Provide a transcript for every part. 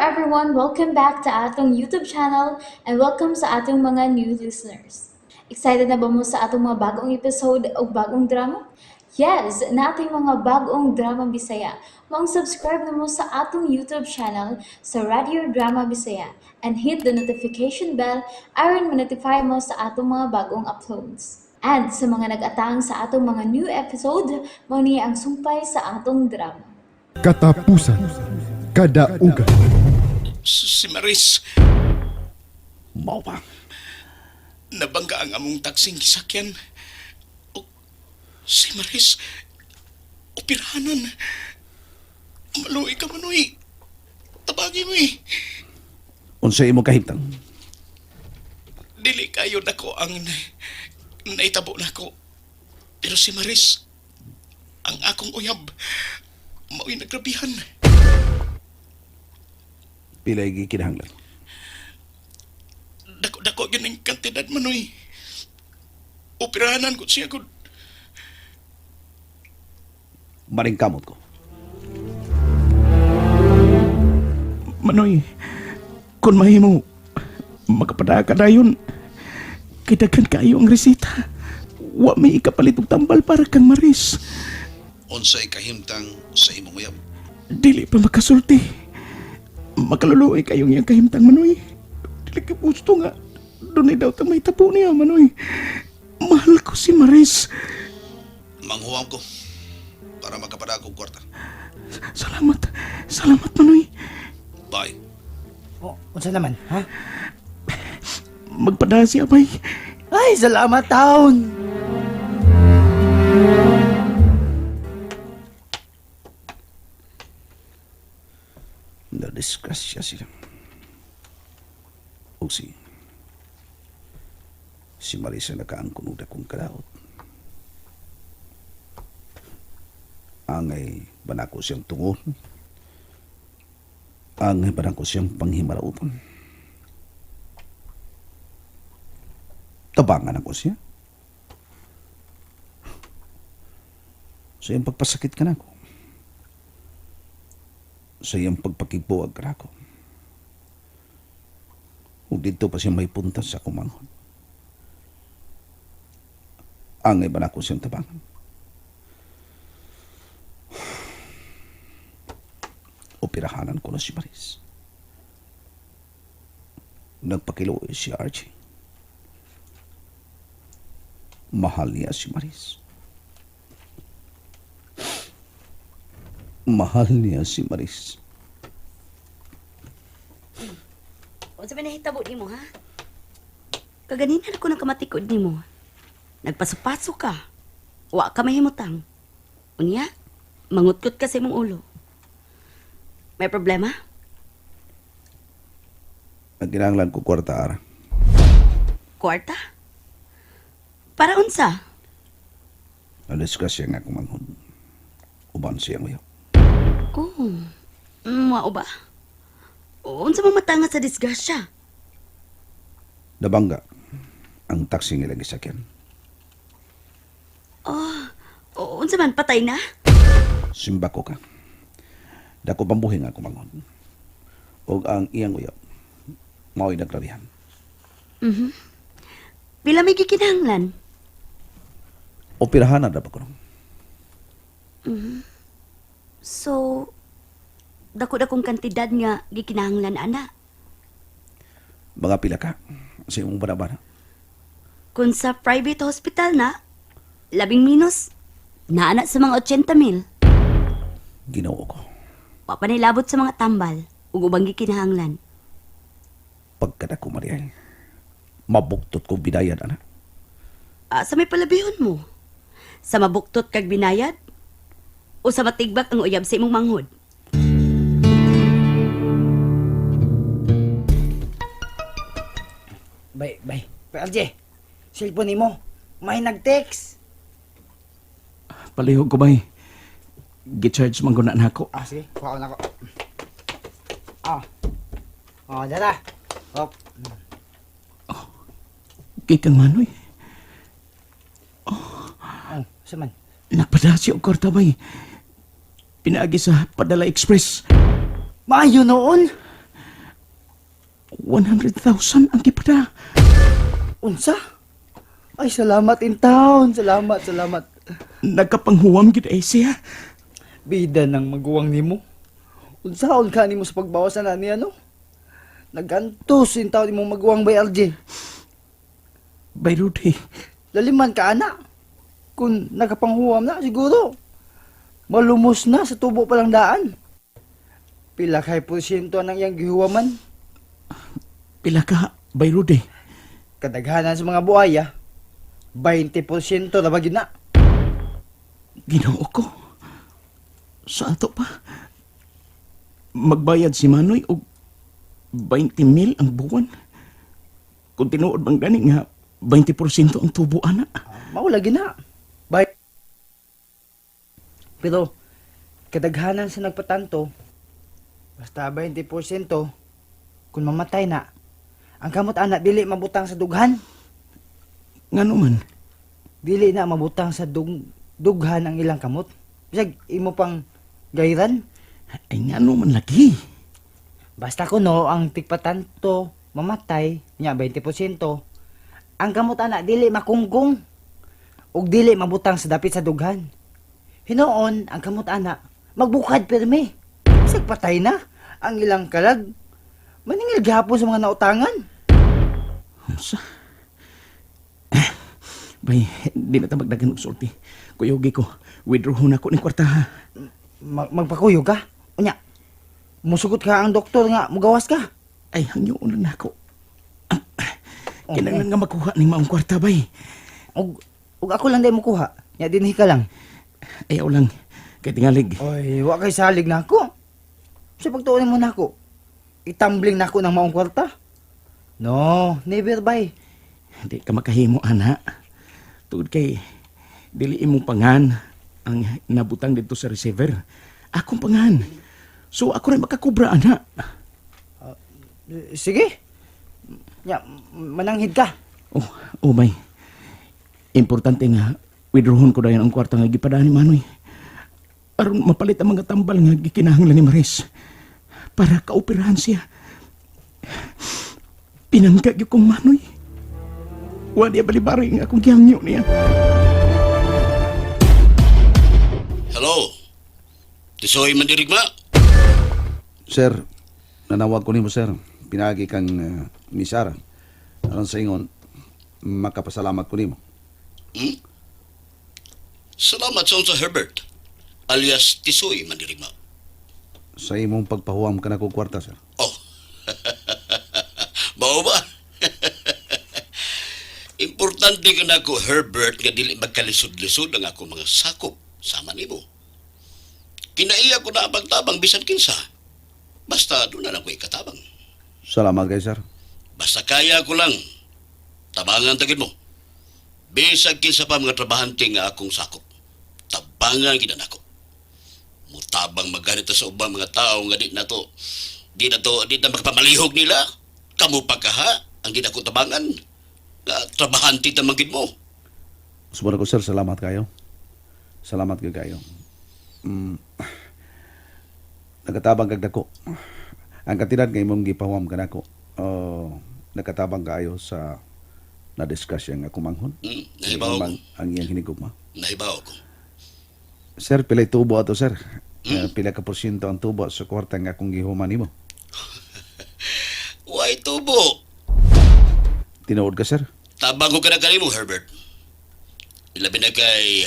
everyone! Welcome back to atong YouTube channel and welcome sa atong mga new listeners. Excited na ba mo sa atong mga bagong episode o bagong drama? Yes, nating mga bagong drama Bisaya. Maong subscribe na mo sa atong YouTube channel sa Radio Drama Bisaya and hit the notification bell aron ma-notify mo sa atong mga bagong uploads. And sa mga nag-atang sa atong mga new episode, mao ni ang sumpay sa atong drama. Katapusan. Kadaugan. Si Maris, Mao pa. Nabangga ang among taksing gisakyan. O, si Maris, operahanan. Maluoy ka, Manoy. Tabagi mo eh. Unsa imo kahimtang? Dili kayo nako ang naitabo nako. Pero si Maris, ang akong uyab, mao'y nagrabihan. Pila gikinahanglan? Dako-dako gyud ning kantidad, Manoy. Operahanan ko siya gud. Maring kamot ko. Manoy, kung mahimo, makapada ka dayon. Kay daghan kaayo ang resita. Wa may ikapalit og tambal para kang Maris. Unsay kahimtang sa imong uyab? Dili pa makasulti. Makaluluoy kayong iyang kahimtang, Manoy. Dili ka gusto nga. Dunay daw ta may tapo niya, Manoy. Mahal ko si Maris. Manghuam ko para makapada og kwarta. Salamat. Salamat, Manoy. Bye. Oh, unsa naman, ha? Magpada siya, bay. Ay, salamat taon. Nadisgrasya sila. O si Marisa nakaangkon og dakong kadaot. Angay banako siyang tungon. Angay banako siyang panghimarauton. Tabangan ako siya. Sa iyang pagpasakit ka nako. Sa iyang pagpakigbuwag ka nako. Ug didto pa siya may punta sa kumanghon. Angay ba nako siyang tabangan? Operahanan ko na si Maris. Nagpakiluoy si Archie. Mahal niya si Maris. Mahal niya si Maris. Unsa may nahitabo nimo, ha? Kaganina ko nang kamatikod nimo. Nagpaso-paso ka. Wa ka mahimutang. Unya, mangutkot ka sa imong ulo. May problema? Nagkinahanglan ko kwarta, Ara. Kwarta? Para unsa? Nadisgrasya nga akong manghod. Uban siyang uyab. Oh, mao ba? Unsa man matanga sa disgrasya? Nabangga ang taxi nga ilang gisakyan. Oh, unsa man, patay na? Simba ko ka. Dako pambuhi nga akong manghod. Og ang iyang uyab, mao'y nagrabihan. Pila may gikinahanglan? Operahanan na ba ko nung? So, dako-dakong kantidad nga gikinahanglan ana. Mga pila ka sa imong banabana. Kung sa private hospital na, labing minus, naana sa mga 80 mil. Ginoo ko. Wa pa nilabot sa mga tambal ug ubang gikinahanglan. Pagkadako, Mariel, mabuktot ko binayad, ana. Ah, sa may palabihon mo. Sa mabuktot kag binayad o sa matigbak ang uyab sa imong manghod. Bay, bay. Bay, RJ, cellphone nimo. May nag-text. Palihog ko, bay. Gicharge man ko na nako. Ah, sige. Kuha ko na ko. Ah. Oh, dara. Hop. Kay kang Manoy. Oh, unsa man? Nagpada siya og kwarta, bay. Pinaagi sa Padala Express. Maayo noon. 100,000 ang gipada. Unsa? Ay, salamat in town. Salamat, salamat. Nagkapanghuwam gid ay siya. Bida ng maguwang nimo. Unsaon ka nimo sa pagbawas na niya, no? Nagantos in taon imong maguwang bay RJ. Bay Rudy, Laliman ka ana. Kung nakapanghuwam na siguro. Malumos na sa tubo pa lang daan. Pila kay porsyento ang iyang gihuwaman. Pila ka, Bay Rudy? Kadaghanan sa mga buaya, 20% na ba gyud na? Ginoo ko. Sa ato pa. Magbayad si Manoy og 20 mil ang buwan. Kung tinuod bang gani nga 20% ang tubo ana. Mao lagi na. Bay. Pero kadaghanan sa nagpatanto, basta 20% kung mamatay na, ang kamot ana dili mabutang sa dughan. Ngano man? Dili na mabutang sa dughan ang ilang kamot. Bisag imo pang gayran. Ay ngano man lagi. Basta kuno ang tigpatanto mamatay nya 20%. Ang kamot ana dili makungkong ug dili mabutang sa dapit sa dughan. Hinuon ang kamot ana magbukad pirmi. Bisag patay na ang ilang kalag. Maningil gihapon sa mga nautangan. Unsa? Bay, di na ta magdagan og sulti. Kuyugi ko, withdraw na ko ning kwarta ha. Magpakuyog ka. Unya. Musugot ka ang doktor nga mugawas ka. Ay, hangyoon lang nako. Kinahanglan nga makuha ning maong kwarta bay. Ug ako lang day mukuha. Nya dinhi ka lang. Ayaw lang. Kay tingalig. Oy, wa kay salig na ako. Sa pagtuon mo na ako, itumbling na ako ng maong kwarta. No, never buy. Di ka makahimo ana. Tugod kay dili imong pangan ang nabutang dito sa receiver. Akong pangan. So ako rin makakubra ana. Sige. Ya, mananghid ka. Oh, oh bay. Importante nga withdrawon ko dayon ang kwarta nga gipadaan ni Manoy. Aron mapalit ang mga tambal nga gikinahanglan ni Maris para kaoperahan siya. Pinangga gyud kong Manoy. Wa niya balibari nga akong gihangyo niya. Hello? Tisoy mandirigma? Sir, nanawag ko nimo sir. Pinagi kang misara. Aron sa ingon, makapasalamat ko nimo. Hmm? Salamat sa unsa Herbert, alias Tisoy mandirigma. Sa imong pagpahuam ka na kog kwarta, sir. Oh. Mao ba? Importante ka na ako, Herbert, nga dili magkalisod-lisod ang ako mga sakop sama nimo. Kinaiya ko na ang pagtabang bisan kinsa. Basta doon na lang ko ikatabang. Salamat kay sir. Basta kaya ko lang. Tabangan tagid mo. Bisag kinsa pa mga trabahante nga akong sakop. Tabangan gid nako. Mutabang maganito sa ubang mga tao nga di na to. Di na to, di na makapamalihog nila. Kamu pa kaha, ang di na ko tabangan. Nga trabahante ta man gid mo. Subara ko sir, salamat kayo. Salamat kay kayo. Nagatabang kag dako. Ang katidad nga imong gipahuam kanako. Oh, nakatabang kaayo sa na-discuss nga kumanghon. Nahibaw ko. Ang iyang hinigugma. Nahibaw ko. Sir, pilay tubo ato sir. Pila ka porsyento ang tubo sa kwarta nga akong gihuman nimo. Way tubo. Tinuod ka sir? Tabang ko ka na kanimo, Herbert. Ilabi na kay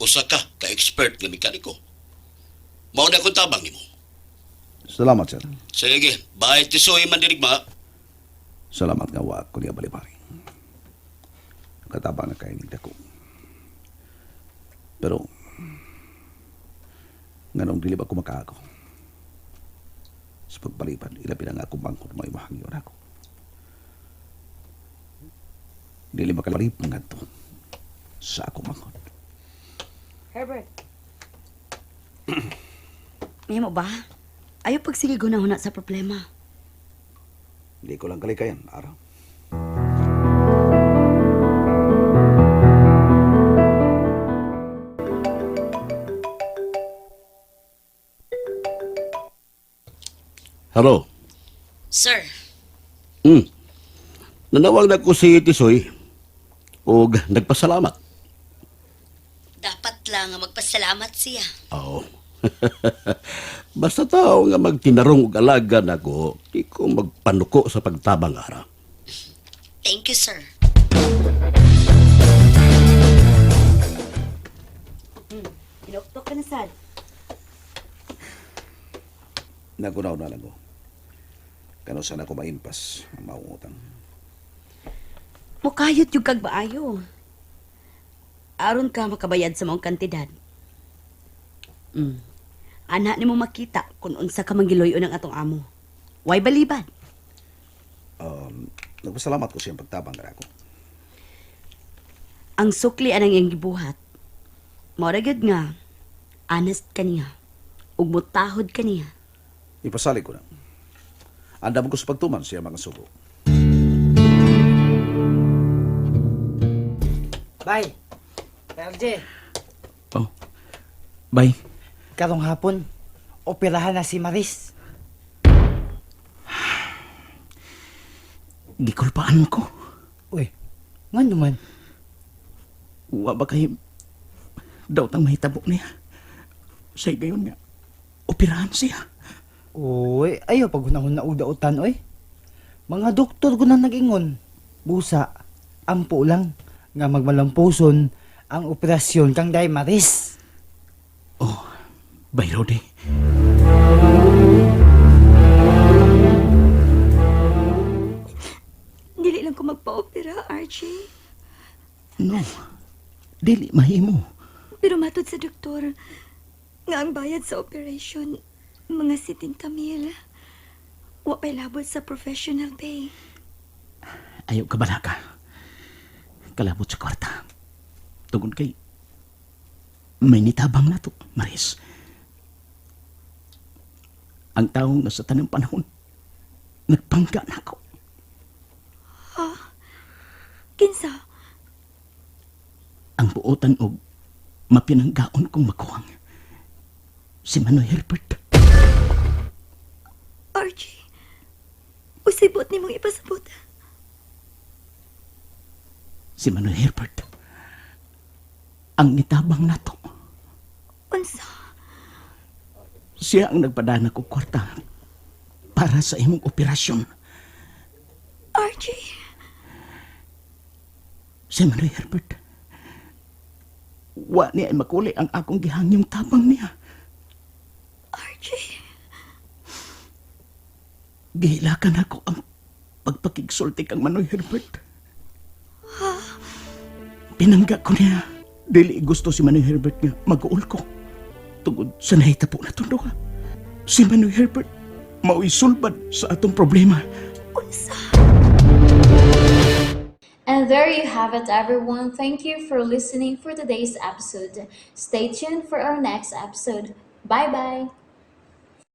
usa ka ka expert nga mekaniko. Mao na akong tabang nimo. Salamat sir. Sige, bye tisoy mandirigma. Salamat nga wa ko niya balibari. Katabang na kayo dako. Pero nganong dili ba ko makaako? Sa pagpaliban, ilabi na nga akong bangkot may mahangyon ako. Dili makalip nga to sa akong bangkot. Herbert. Mahimo ba? Ayaw pagsige gunahuna sa problema. Hindi ko lang kalikayan, araw. Hello. Sir, Nanawag na ko si Tisoy og nagpasalamat. Dapat lang nga magpasalamat siya. Oo. Basta tao nga magtinarong og alaga nako, di ko magpanuko sa pagtabang ara. Thank you, sir. Inoktok ka na, sad. Nagunaw na lang ko. Kano sana ko maimpas ang maong utang. Mukayot yung kag maayo. Aron ka makabayad sa maong kantidad. Ana nimo makita kung unsa ka manggiloy ang atong amo. Way balibad. Nagpasalamat ko siyang pagtabang kanako. Ang sukli anang iyang gibuhat. Mao ra gyud nga honest kaniya ug mutahod kaniya. Ipasalig ko na. Andam ko sa pagtuman siya mga sugo. Bye. Bye, RJ. Oh. Bye. Karong hapon, operahan na si Maris. Gikulpaan ko. Uy, nga naman. Wa ba kay daw tang mahitabo niya? Sa gayon nga, operahan siya. Uy, ayo pag hunahon na og dautan oy. Mga doktor ko na nag-ingon. Busa, ampo lang nga magmalampuson ang operasyon kang Day Maris. Oh, bye Rodi. Dili lang ko magpa-opera, RJ. No, dili mahimo. Pero matod sa doktor, nga ang bayad sa operation, mga 70 mil. Wa pa'y labot sa professional pay. Ayaw ka balaka. Kalabot sa kwarta. Tungod kay may nitabang na to, Maris. Ang taong nga sa tanang panahon, nagpangga na ako. Kinsa? Ang buotan og mapinanggaon kong makuwang. Si Manoy Herbert. RJ, usibot ni mong ipasabot. Si Manoy Herbert. Ang nitabang na to. Unsa? Siya ang nagpadana ko kwarta para sa imong operasyon. RJ, Si Manoy Herbert. Wa niya ay makuli ang akong gihangyong tabang niya. RJ, Gihilakan ako ang pagpakigsulti kang Manoy Herbert. Pinangga ko niya. Dili gusto si Manoy Herbert nga mag-uol ko. Tungod sa nahitabo na itong duha. Si Manoy Herbert mao'y sulbad sa atong problema. unsa? And there you have it, everyone. Thank you for listening for today's episode. Stay tuned for our next episode. Bye bye.